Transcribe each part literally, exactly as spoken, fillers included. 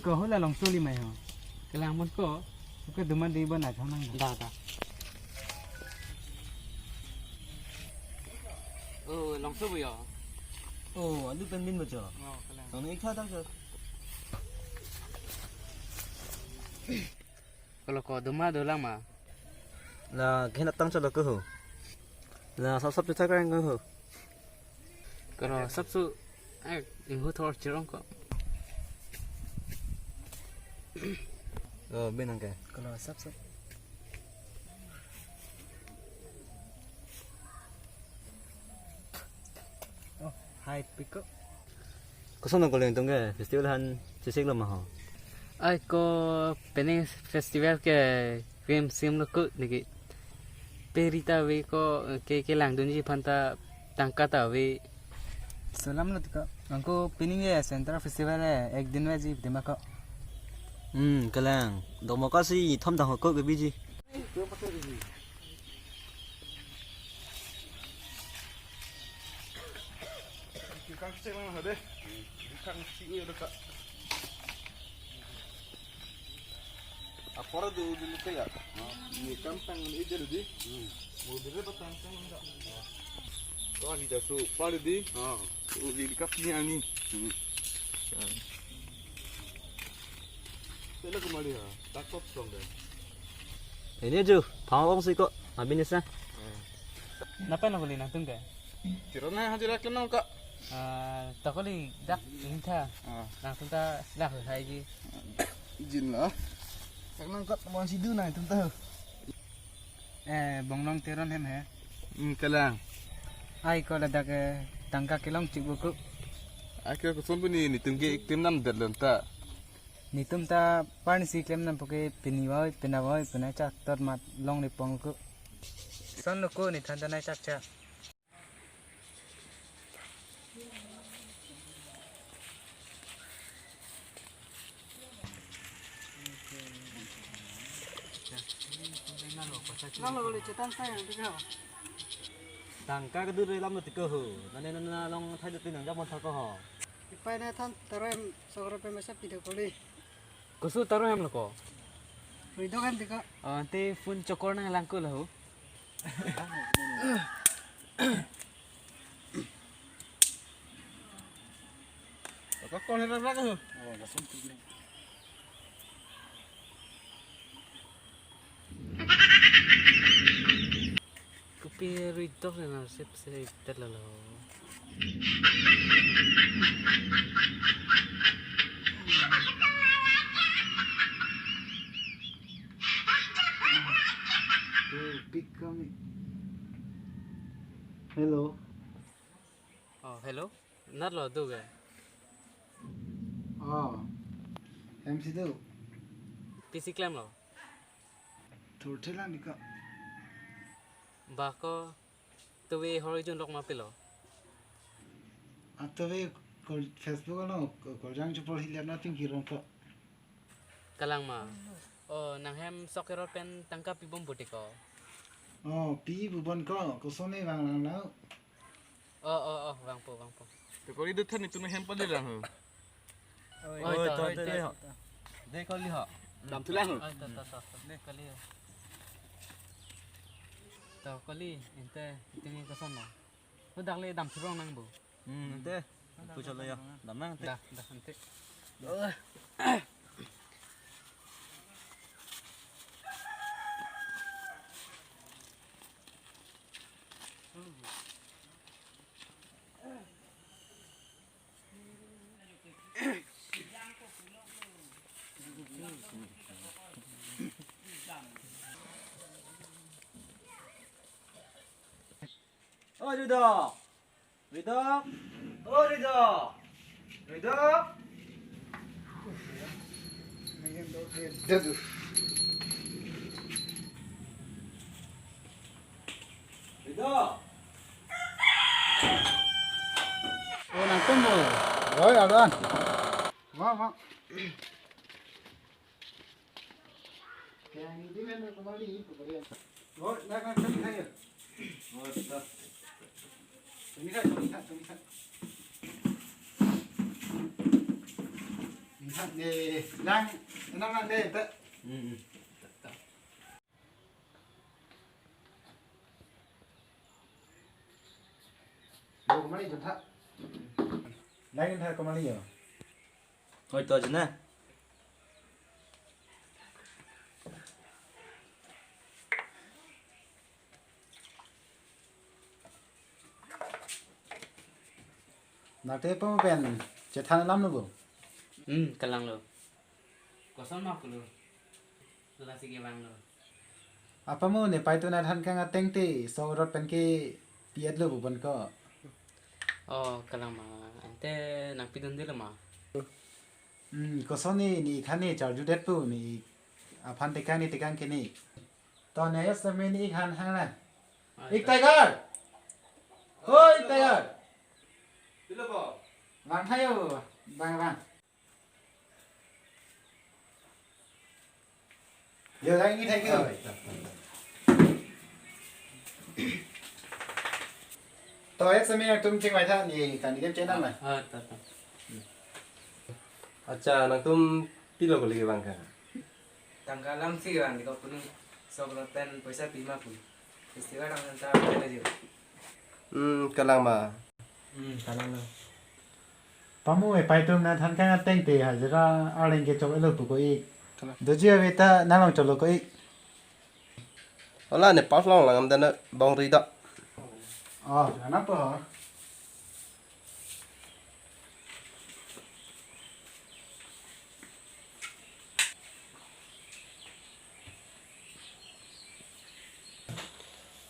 Ko hula longso li mai ho. Kelang mon ko. Ke duma di bon athang nang. Da, da. Oh, longso bu yo. Oh, alu pen bin bocho. Oh, kelang. Tong ik tha tang cho. Kolo ko duma dolang ma. La kena tang cholo ko ho. La sap sap chuta karang ko ho. Kolo sap su, eh, inghu thor chirong ko. Oh, benang ke. Kolo sap sap. Oh, hai piko. Koson nang koleng tung ke festival han chesik lo ma ho. Ai ko pening festival ke krim sim lo ko niki. Peri ta ave ko ke kelangdunji aphan ta tangka ta ave. Selam lo tiko. Angko pening ye Central Festival ye ek din ave ji dema ko. Hmm, kelang. Domo ka si thom dang ko ke biji. Kang cek lang hade. Kang si uya deka. Apor do dulu ke ya. Ni kang tang ni dia di. Mau dia patang tang enggak. Kau ni dah su pali di. Ha. Uli di kap ni ani. Sila kembali ha. Takut dong deh. Ini aja, pangong sih kok. Habis nih. Napa nang kuli nangtum ke? Chiro na hajira ke nang ka. Ah, ta kuli dak ini tha. Ah. Nangtum ta lah hai ji. Jin lah. Kak nang kat mon si du nangtum ta. Eh, Bonglong Teron hem he. Hmm, kelang. Ai ko ladak eh, tangka kelong chik buku. Ai ke koson puni netum ke krim nam det lon ta. Netum ta parni si klem nam puke pini wai, pina wai, pina chak tot mat long ni pong ko. Son lo ko ni than ta nai chak chak. Nang lo le chetan sai nang tiko. Tangka kedur lam lo tiko ho. Nane nana long thai dut nang jamon thako ho. Ipai na than taro hem sokro pe masa pido koli. Kosu taro hem lo ko. Ridok hem tiko. Ah, ante phone chokor nang lang ko lo ho. Apa kau heran ragu? Oh, langsung tinggi. Kopi ridok na sip sip tet lalo. Oh, big kami. Hello. Oh, hello. Nat lo do ke? Oh. M C do. P C klem lo. Thurthe lang dika. Ba ko tuwe hor ijun lok ma pilo. Atuwe kol Facebook ano ko- koljang chupor hilar na ping hirong ko. Kalang ma. Oh, nang hem sok kerot pen tangka pi bom bute ko. Oh, pi bubon ko, kosone bang lang lau. Oh, oh, oh, vangpo, vangpo. To kori do than itu hem pali lang ho. Oi, to, to, to, to, de ho. De kali ho. Dam thulang ho. Oi, to, to, to, to. De kali ho. To kali, ente, ente ni koson no. Ko dak le dam thurong nang bo. Hmm, ente. Puchot lo ya. Dam nang ente. Dah, dah, ente. Oh, Ridho. Ridho. Oh, Ridho. Ridho. Ridho. Oh, nangtum mo. Oi, Adan. Ma, ma. Ni, nang, nang, nang deh, te. Hmm. Yo, kemari, jom tha. Lain tha kemari yo. Oi, to aja na. Nang te po pen chethan alam lo bo. Hmm, kalang lo. Koson ma pulo. Lasi kevang lo. Apa mo ne pai tu na than kang ateng te so rot pen ke piat lo bo bon ko. Oh, kalang ma. Ante nang pidun dilo ma. Hmm, koson ni, ni khan ni charju det pu ni aphan tekang ni tekang ke ni. To ne ya semen ni ik han hang na. Ah, ik ta- Tiger. Hoi Tiger. Pilo po? Lang thayo, bang bang. Yo, thank you, thank you. To ya semen nangtum chingvai tha ni kan game channel na. Ah, ta, ta. Acha, nangtum pilo kali bang ka? Tangka alam si bang di ko punung sok lo pen poisa pima pun. Festival ang ta pen aja. Hmm, kalang ma. Hmm, kalang lo. Pamu e pai tum na than kang ateng te hajira areng ke chok elo pu ko ik. Kalang. Doji ave ta nalong cholo ko ik. Ola ne pas long lang am dana bong ri do. Oh, ana po.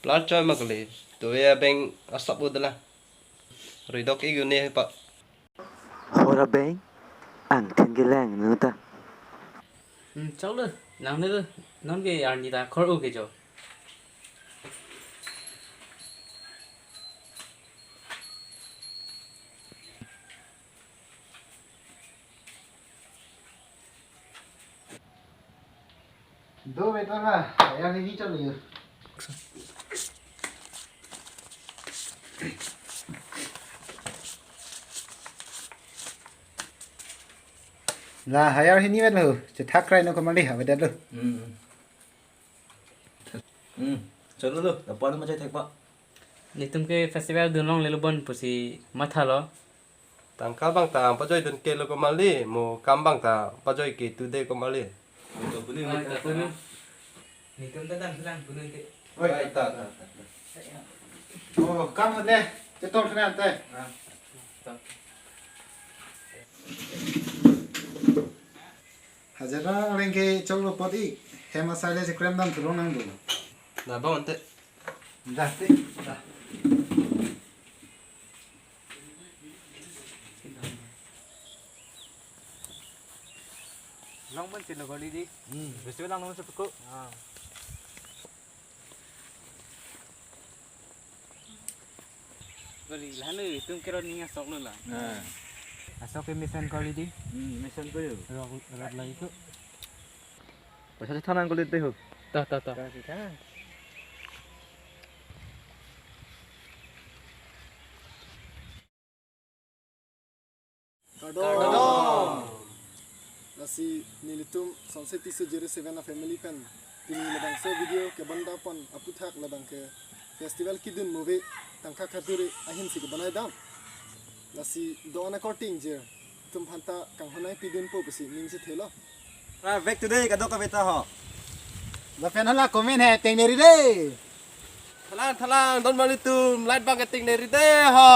Plar choi ma kali, tu ya beng asap udala. Ridok ik une pa. Hora beng, angthin kelang nu ta. Hmm, chok lo, nang ne lo, non ke arni ta khor o ke jo. Do betul lah, yang ini cok ya. Lah, hayar hini vet lo, chethak krai no kemali ha, vedet lo. Hmm. Hmm. Chalo lo, apa nama chai thek pa? Netum ke festival dun longle lo bon pusi mathalo. Tangka bang ta pajoi dun ke lo kemali, mo kam bang ta pajoi ke tu de kemali. Oi, ta punung, oi, ta ta punung. Netum ta dam selang punung te. Oi, ta, ta, ta, ta. Oh, kam hande, chetong selang te. Ah, ta. Hajira areng ke chok lo pot ik, hem asai le chekrem dam thu longnang do. Na bang ante. Da te, da. Long man chelo kali di. Hmm, festival lang long sepeko. Ah. Kali lanu itum kero ni asok lo la. Ah. Asok ke mesen kali di. Hmm, mesen ko yo. Rot, rot lagi ko. Poisa thanang kali te ho. Ta, ta, ta. Ta, ta. Kardom. Kardom. Lasi nelitum Songse Tisso Zero Seven a family pen pini labangso video kebonda pon aputhak labang ke festival kedun move tangka khathuri ahin si kebanai dam. Lasi do-an akorte ingjir atum aphanta kanghonai pidun po pusi ning si thelo. Ra vek today kadok kaveta ho. Lapen hala comment he tengneri de. Thalang thalang don mali tum light bang ke tengneri de ho.